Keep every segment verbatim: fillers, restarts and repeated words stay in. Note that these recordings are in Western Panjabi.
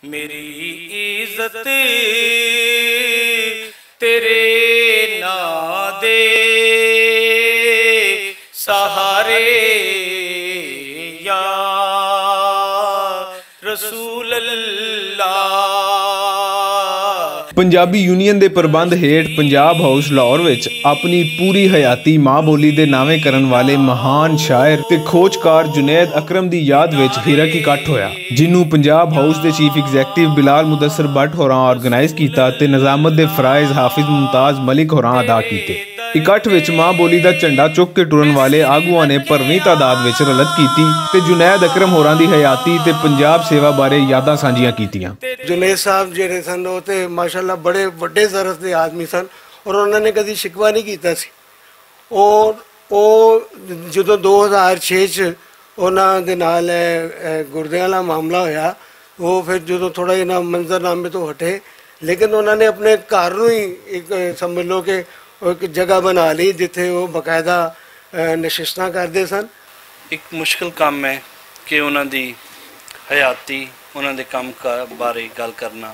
میری عزت تیرے ناں دے سہارے یا رسول اللہ۔ پنجابی یونین دے پربند ہیٹھ پنجاب ہاؤس لاہور وچ اپنی پوری حیاتی ماں بولی دے ناویں کرن والے مہان شاعر تے کھوجکار جنید اکرم دی یاد وچ ہیرک اکٹھ ہویا، جنوں پنجاب ہاؤس دے چیف ایگزیکٹو بلال مدثر بٹ ہوراں آرگنائز کیتا تے نظامت دے فرائض حافظ ممتاز ملک ہوراں ادا کیتے۔ اکٹھ وچ ماں بولی دا جھنڈا چک کے ٹرن والے آگواں نے بھرویں تعداد وچ رلت کیتی تے جنید اکرم ہوراں دی حیاتی تے پنجاب سیوا بارے یاداں سانجیاں کیتیاں۔ جنید صاحب جڑے سن، وہ تے ماشاءاللہ بڑے وڈے ظرف دے آدمی سن، اور انہوں نے کدی شکوہ نہیں کیتا سی۔ اور وہ جدوں دو ہزار چھ چ انہاں دے نال اے، اے، گردیاں والا معاملہ ہویا، وہ پھر جدوں تھوڑا انہاں منظرنامے تو ہٹے، لیکن انہاں نے اپنے گھر نوں ہی ایک، سمجھ لو کہ ایک جگہ بنا لی، جتھے وہ باقاعدہ، اے، نشستاں کردے سن۔ ایک مشکل کام ہے کہ انہاں دی حیاتی، انہاں دے کم کا بارے گل کرنا۔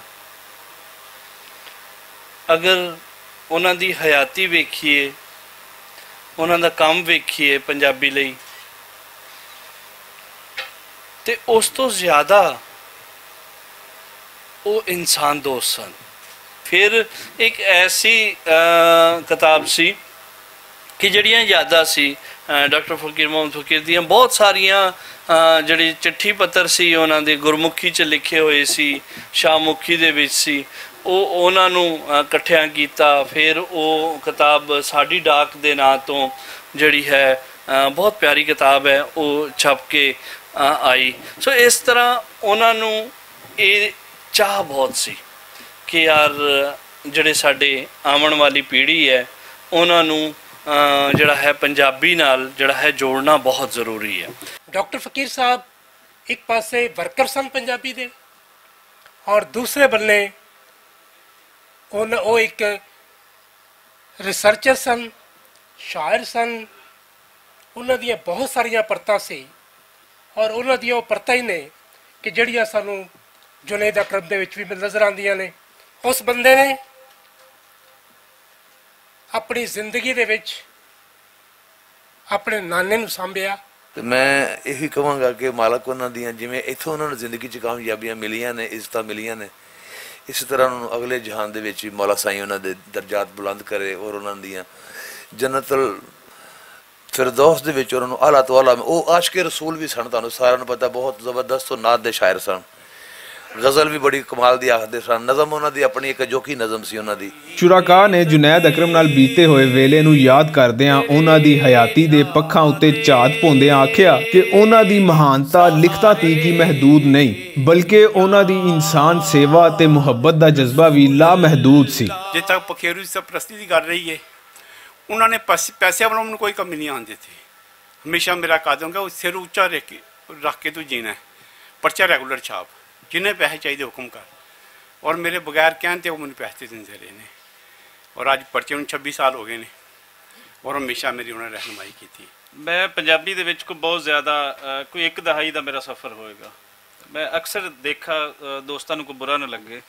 اگر انہاں دی حیاتی ویکھیے، انہاں دا کم ویکھیے پنجابی لئی، تے اس تو زیادہ او انسان دوست سن۔ پھر ایک ایسی، آ، کتاب سی کہ جڑیاں یاداں سی، آ، ڈاکٹر فقیر محمد فقیر دیاں بہت ساریاں، آ، جڑی چٹھی پتر سی، انہاں دے گرمکھی چ لکھے ہوئے سی، شاہ مکھی دے وچ سی، او انہاں نوں، آ، اکٹھیاں کیتا، پھر او کتاب ساڈی ڈاک دے ناں توں جڑی ہے، آ، بہت پیاری کتاب ہے، او چھپ کے، آ، آئی۔ سو اس طرح انہاں نوں اے چاہ بہت سی کہ یار، جڑے ساڈے آون والی پیڑھی ہے، انہاں نوں، آ، جڑا ہے پنجابی نال جڑا ہے جوڑنا بہت ضروری ہے۔ ڈاکٹر فقیر صاحب ایک پاسے ورکر سن پنجابی دے، اور دوسرے بلے ان، وہ ایک ریسرچر سن، شاعر سن، انہاں دیاں بہت ساریاں پرتاں سی، اور انہاں دیاں وہ پرتاں ہی نے کہ جڑیاں سانوں جنید اکرم دے وچ بھی نظر آندیاں نے۔ اس بندے نے اپنی زندگی دے وچ اپنے نانے نوں سانبھیا۔ تے میں ایہی کہواں گا کہ مالک انہاں دیاں جویں ایتھوں انہاں نوں زندگی چ کامیابیاں ملیاں نے، عزتاں ملیاں نے، اسی طرح انہاں نوں اگلے جہان دے وچ وی مولا سائیں انہاں دے درجات بلند کرے اور انہاں دیاں جنت الفردوس دے وچ انہاں نوں اعلیٰ تو اعلیٰ۔ او عاشق رسول وی سن، تانوں ساریاں نوں پتہ، بہت زبردست اور نعت دے شاعر سن۔ غزل وی بڑی کمال دی آکھدے سن۔ نظم انہاں دی اپنی ایک اجوکی نظم سی انہاں دی۔ شرکاء نے جنید اکرم نال بیتے ہوئے ویلے نوں یاد کردیاں انہاں دی حیاتی دے پکھاں اتے جھات پوندیاں آکھیا کہ انہاں دی مہانتا لکھتاں تی کی محدود نہیں، بلکہ انہاں دی انسان سیوا تے محبت دا جذبہ وی لامحدود سی۔ جے تک پکھیرو سب پرستی دی گل رہی ہے، انہاں نے پیسے، پیسے والوں نوں کوئی کمی نہیں آن دیتی۔ ہمیشہ میرا قدم کہ وہ سر اچا رکھ کے، رکھ کے تو جینا ہے۔ پرچہ ریگولر چھاپ، جنہیں پیسے چاہیے حکم کر۔ اور میرے بغیر کہن تے وہ مینوں پیسے دیندے رہے نے۔ اور اج پرچے نوں چھبی سال ہو گئے نے، اور ہمیشہ میری انہاں نے رہنمائی کیتی۔ میں پنجابی دے وچ کوئی بہت زیادہ، آ، کوئی ایک دہائی دا میرا سفر ہوئے گا۔ میں اکثر دیکھا، آ، دوستاں نوں کوئی برا نہ لگے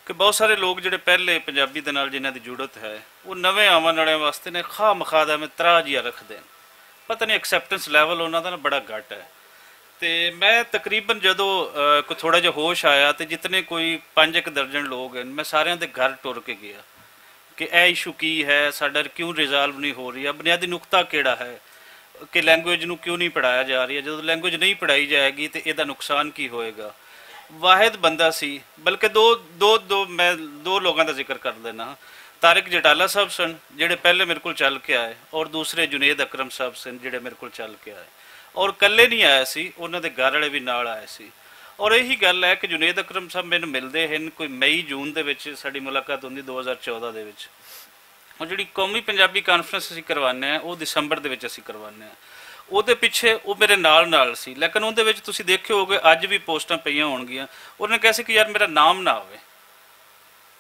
کہ بہت سارے لوگ جڑے پہلے پنجابی دے نال جنہاں دی جڑت ہے، وہ نویں آون والے واسطے نے خواہ مخواہ دا میں تراہ جیا رکھدے ہیں۔ پتہ نہیں ایکسپٹنس لیول انہاں دا نا بڑا گھٹ ہے۔ تے میں تقریباً جدوں، آ، کوئی تھوڑا جہا ہوش آیا تے جتنے کوئی پنج ایک درجن لوگ ہیں، میں ساریاں دے گھر ٹر کے گیا کہ اے ایشو کی ہے، ساڈا کیوں ریزالو نہیں ہو رہی ہے، بنیادی نقطہ کیڑا ہے کہ لینگویج نوں کیوں نہیں پڑھایا جا رہی ہے؟ جدوں لینگویج نہیں پڑھائی جائے گی تے اے دا نقصان کی ہوئے گا؟ واحد بندہ سی، بلکہ دو، دو، دو، میں دو لوگاں دا ذکر کر دینا ہاں۔ طارق جٹالہ صاحب سن، جڑے پہلے میرے کول چل کے آئے، اور دوسرے جنید اکرم صاحب سن، جڑے میرے کول چل کے آئے۔ اور کلے نہیں آیا سی، انہاں دے گھر والے بھی نال آئے سی۔ اور یہی گل ہے کہ جنید اکرم صاحب مینوں ملدے ہن، کوئی مئی جون دے وچ ساڈی ملاقات ہوندی دو ہزار چودہ دے وچ۔ اور جڑی قومی پنجابی کانفرنس اسی کروانے ہیں، وہ دسمبر دے وچ اسی کروانے ہیں۔ او دے پیچھے وہ میرے نال نال سی، لیکن اون دے وچ تسی دیکھے ہو کہ اج بھی پوسٹاں پئیاں ہون گیاں۔ انہاں نے کہا سی کہ یار میرا نام نہ آوے۔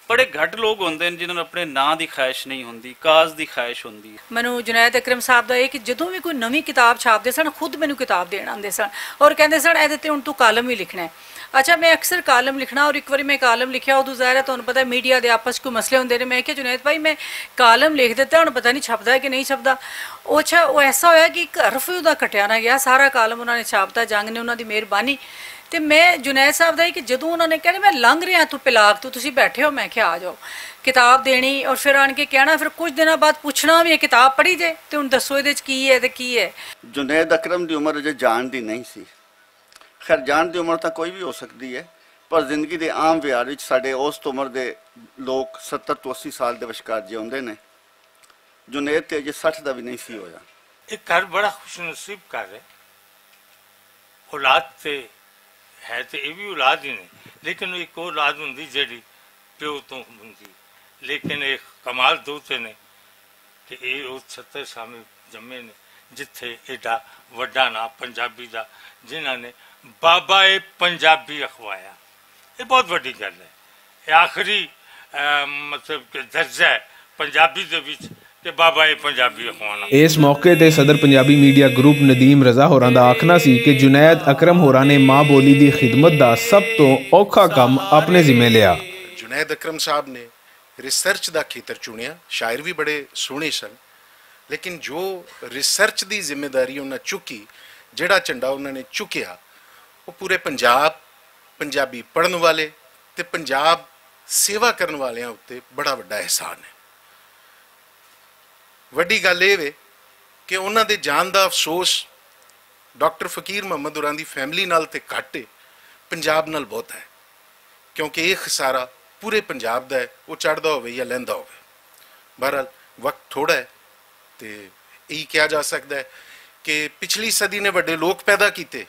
بڑے گھٹ لوگ ہوندے نے جنہاں نوں اپنے ناں دی خواہش نہیں ہوندی، کاز دی خواہش ہوندی ہے۔ مینوں جنید اکرم صاحب دا اے کہ جدوں وی کوئی نویں کتاب چھاپدے سن، خود مینوں کتاب دین آندے سن اور کہندے سن، "اے تے ہن توں کالم وی لکھنا ہے۔" اچھا، میں اکثر کالم لکھنا، اور ایک واری میں کالم لکھیا، ادو ظاہر ہے تانوں پتہ ہے میڈیا دے آپس کوئی مسئلے ہوندے نے۔ میں کہیا جنید بھائی، میں کالم لکھ دتا، ہن پتہ نہیں چھپدا ہے کہ نہیں چھپدا۔ او اچھا، او ایسا ہویا کہ ایک حرف وی ادا کٹیا نہ گیا، سارا کالم انہاں نے چھاپتا، جنگ نے انہاں دی مہربانی۔ تے میں جنید صاحب دا ہی کہ جدوں انہاں نے کہنا، میں لنگ رہیا تو پلاک تو، تسی بیٹھے ہو، میں کہیا آ جاؤ، کتاب دینی، اور پھر آن کے کہنا، پھر کچھ دناں بعد پوچھنا وی ہے، کتاب پڑھی جے تے ہن دسو ایہدے وچ کی ہے تے کی ہے۔ جنید اکرم دی عمر اجے جان دی نہیں سی۔ خیر، جان دی عمر تاں کوئی وی ہو سکدی ہے، پر زندگی دے عام ویہار وچ ساڈے اوسط عمر دے لوک ستر توں اسی سال دے وچکار جیوندے نے۔ جنید تے اجے سٹھ دا وی نہیں سی ہویا۔ ایک گھر بڑا خوش نصیب گھر ہے۔ اولاد تے ہے تے اے وی اولاد ہی نہیں، لیکن ایک اولاد ہوندی جیڑی پیو تو ہوندی، لیکن ایک کمال دوتے نے کہ اے او چھتر سامنے جمے نے، جتھے ایڈا وڈا ناں پنجابی دا، جنہاں نے بابا اے پنجابی اخوایا۔ اے بہت وڈی گل ہے۔ اے آخری، اے، مطلب کہ درجہ ہے پنجابی دے وچ کہ بابا اے پنجابی اخوانا۔ اس موقع تے صدر پنجابی میڈیا گروپ ندیم رضا ہوراں دا آکھنا سی کہ جنید اکرم ہوراں نے ماں بولی دی خدمت دا سب توں اوکھا کم اپنے ذمے لیا۔ جنید اکرم صاحب نے ریسرچ دا کھیتر چنیا، شاعر وی بڑے سوہنے سن، لیکن جو ریسرچ دی ذمہ داری انہاں چکی، جڑا جھنڈا انہاں نے چکیا، وہ پورے پنجاب، پنجابی پڑھن والے تے پنجاب سیوا کرن والیاں اُتے بڑا وڈا احسان ہے۔ وڈی گل اے وے کہ انہاں دے جان دا افسوس ڈاکٹر فقیر محمد ہوراں دی فیملی نال تے گھٹ ہے، پنجاب نال بہت ہے، کیونکہ اے خسارہ پورے پنجاب دا ہے، او چڑھدا ہووے یا لیندا ہووے۔ بہرحال، وقت تھوڑا ہے تے ایہی کہا جا سکدا ہے کہ پچھلی صدی نے وڈے لوک پیدا کیتے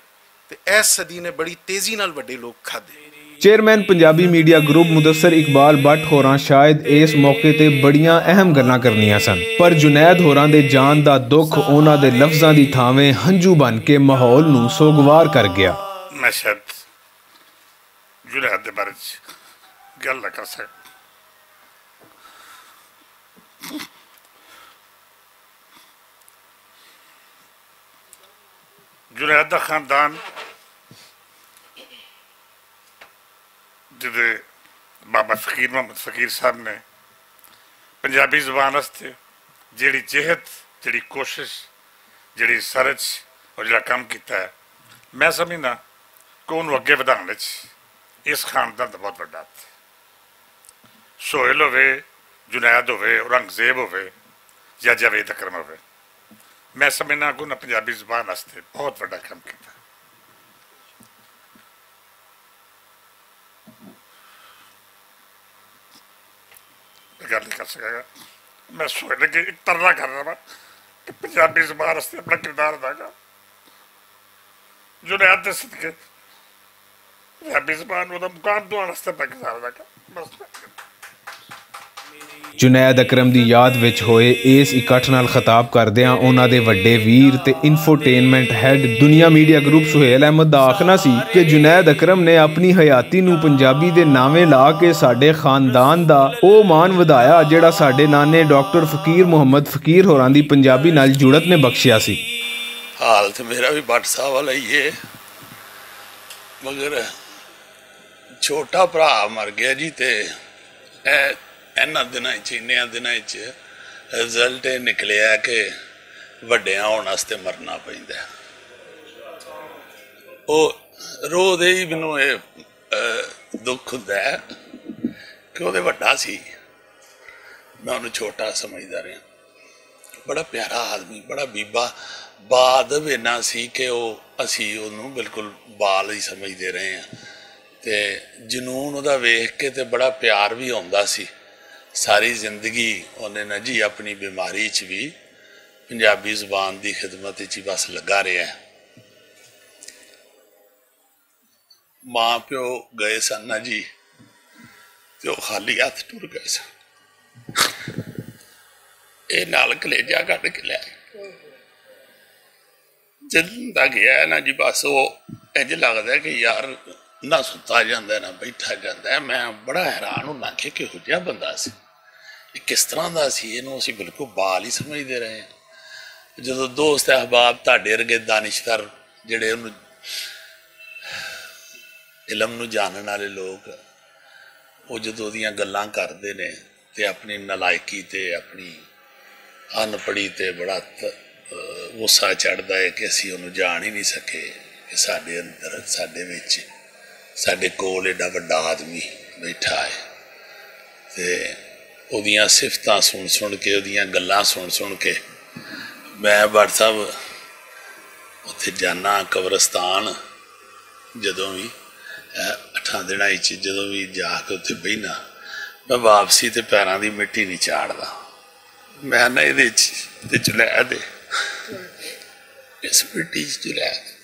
تے ایس صدی نے بڑی تیزی نال وڈے لوک کھادے۔ چیئرمین پنجابی میڈیا گروپ مدثر اقبال بٹ ہوراں شاید اس موقع تے بڑیاں اہم گلاں کرنیاں سن، پر جنید ہوراں دے جان دا دکھ انہاں دے لفظاں دی تھاویں ہنجو بن کے ماحول نوں سوگوار کر گیا۔ میں شاید جنید دے بارے چ گل نہ کر سکدا۔ جنید دا خاندان، جدے بابا فقیر محمد فقیر صاحب نے پنجابی زبان واسطے جیڑی جہد، جیڑی کوشش، جیڑی سرچ اور جیڑا کم کیتا ہے، میں سمجھنا کہ انہوں اگے ودھان وچ اس خاندان دا بہت بڑا ہاتھ ہے۔ سہیل ہووے، جنید ہووے، اورنگزیب ہووے یا جاوید اکرم ہووے، میں سمجھنا کہ انہاں پنجابی زبان واسطے بہت وڈا کم کیتا۔ میں گل نہیں کر سکا گا۔ میں سوچ لگے ایک ترلا کر رہا ہاں کہ پنجابی زبان واسطے اپنا کردار ادا کر۔ جنید دے صدقے پنجابی زبان نوں دا مقام دعان واسطے میں گزار دا کر۔ بس۔ جنید اکرم دی یاد وچ ہوئے اس اکٹھ نال خطاب کردیاں انہاں دے وڈے ویر تے انفوٹینمنٹ ہیڈ دنیا میڈیا گروپ سہیل احمد دا آکھنا سی کہ جنید اکرم نے اپنی حیاتی نوں پنجابی دے ناویں لا کے ساڈے خاندان دا او مان ودھایا جڑا ساڈے نانے ڈاکٹر فقیر محمد فقیر ہوراں دی پنجابی نال جڑت نے بخشیا سی۔ حال تے میرا وی بٹ صاحب والا ہی ہے، مگر چھوٹا بھرا مر گیا جی، تے اے، انہاں دناں وچ، انہاں دناں وچ رزلٹ اے نکلیا کہ وڈیاں ہون واسطے مرنا پیندا ہے۔ او رو دے ہی مینوں اے، اے، دکھ ہوندا ہے کہ او تے وڈا سی، میں اونوں چھوٹا سمجھدا رہیا۔ بڑا پیارا آدمی، بڑا بیبا، با ادب اینا سی کہ او، اسی اونوں بالکل بال ہی سمجھدے رہے ہاں۔ تے جنون او دا ویکھ کے تے بڑا پیار وی ہوندا سی۔ ساری زندگی اونے نا جی اپنی بیماری چ وی پنجابی زبان دی خدمت چ ہی بس لگا رہیا ہے۔ ماں پیو گئے سن نا جی، تے او خالی ہتھ ٹر گئے سن۔ اے نال کلیجہ کڈ کے لے آئے۔ جدوں دا گیا ہے نا جی، بس او انج لگدا ہے کہ یار، نہ ستا جاندا ہے، نہ بیٹھا جاندا ہے۔ میں بڑا حیران ہونا کہ کہو جہا بندہ سی، اے کس طرح دا سی، اینوں اسی بالکل بال ہی سمجھدے رہے ہیں۔ جدوں دوست احباب، تہاڈے ورگے دانشور جڑے انہوں علم نوں جانن والے لوگ، وہ جدوں اودیاں گلاں کردے نے تے اپنی نالائکی تے اپنی ان پڑھی تے بڑا ت- غصہ چڑھدا ہے کہ اسی اونوں جان ہی نہیں سکے کہ ساڈے اندر، ساڈے وچ، ساڈے کول ایڈا وڈا آدمی بیٹھا ہے۔ تے اودیاں صفتاں سن سن کے، اودیاں گلاں سن سن کے، میں بٹ صاحب اتھے جانا قبرستان، جدوں بھی اٹھاں دناں وچ جدوں بھی جا کے اتھے بہنا، میں واپسی تے پیراں دی مٹی نہیں چاڑدا۔ میں نہ ایہدے وچ تے جنید دے اس مٹی وچ جنید۔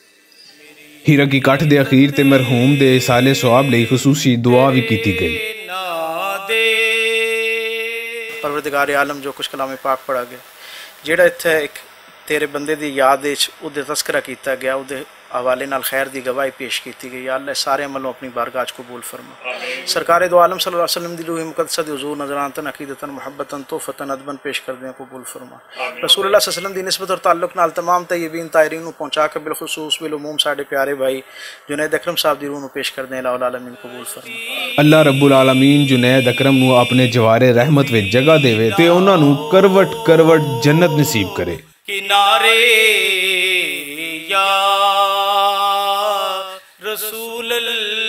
ہیرا کی کٹھ دے اخیر تے مرحوم دے سالے ثواب لئی خصوصی دعا وی کیتی گئی۔ پروردگار عالم، جو کچھ کلام پاک پڑھا گیا، جیڑا اتھے ایک تیرے بندے دی یاد وچ اودے تذکرہ کیتا گیا، اودے حوالے نال خیر دی گواہی پیش کیتی گئی۔ یا اللہ، سارے عملوں اپنی بارگاہ چ قبول فرما۔ سرکار دو عالم صلی اللہ علیہ وسلم دی روح مقدسہ دی حضور نظرانتن، عقیدتن، محبتن، تحفتن، ادبن پیش کردے ہیں، قبول فرما۔ رسول اللہ صلی اللہ علیہ وسلم دی نسبت اور تعلق نال تمام طیبین طاہرین نوں پہنچا کے بالخصوص بالعموم ساڈے پیارے بھائی جنید اکرم صاحب دی روح نوں پیش کردے ہیں، الہ العالمین قبول فرما۔ اللہ رب العالمین جنید اکرم نوں اپنے جوار رحمت وچ جگہ دے تے انہاں نوں کروٹ کروٹ جنت نصیب کرے۔ کنارے یا رسول اللہ۔